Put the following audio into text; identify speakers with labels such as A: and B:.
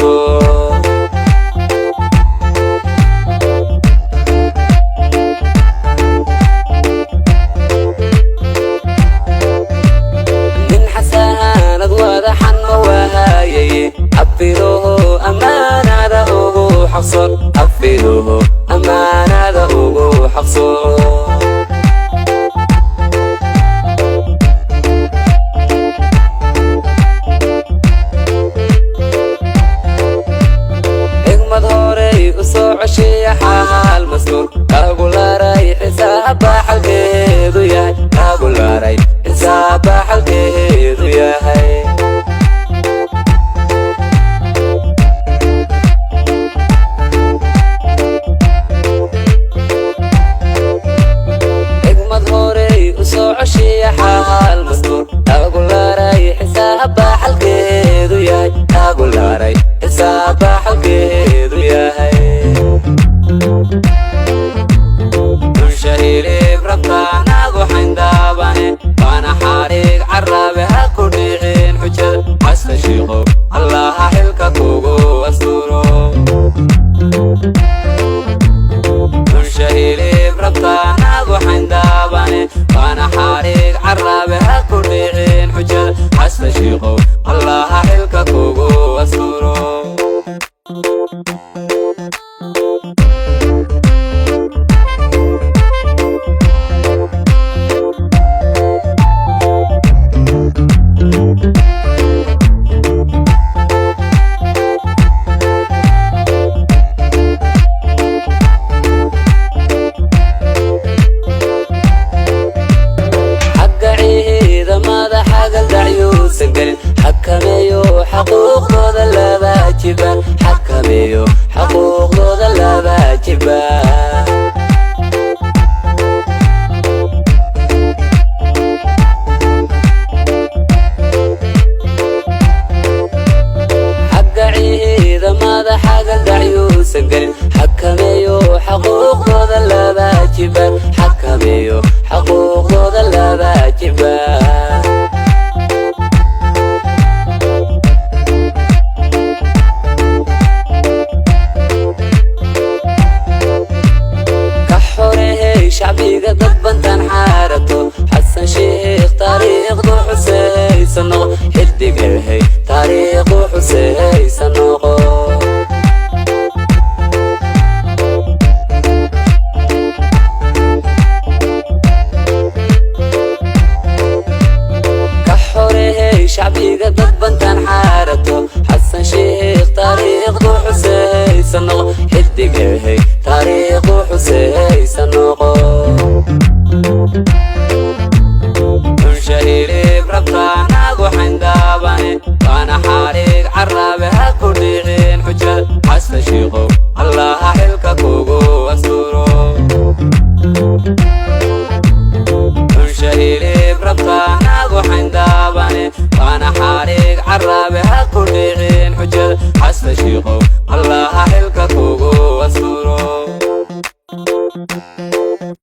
A: Xaqso. Nin xasaanad wadaxan ma wahayaye, xafiduhu ammaanada ugu xaqso, xafiduhu ammaanada ugu xaqso. Xigmad horey u soo ceshiya xaal masnuur lagu laray, xisaabba xalkeedu yahay, lagu laray xisaabba xalkeedu yahay. Xigmad horey u soo ceshiya xaal masnuur lagu laray, xisaabba xalkeedu yahay, lagu laray xisaabba xalkeedu yahay. Dulsha hilib rabtaanagu xayndaabane, waana xaadhig caraabe, ha ku dhicin xujada. Xasan Shiikhow, Allaha xilka kugu asturo. Dulsha hilib rabtaanagu xayndaabane, waana xaadhig caraabe, ha ku dhicin xujada. Xasan Shiikhow, Allaha xilka kugu asturo. Xagga ciidamada xagaldacyuusan gelin, xakameeyo xaquuqdooda laba jibaan, xakameeyo xaquuqdooda laba jibaan. Xagga ciidamada xagaldacyuusan gelin.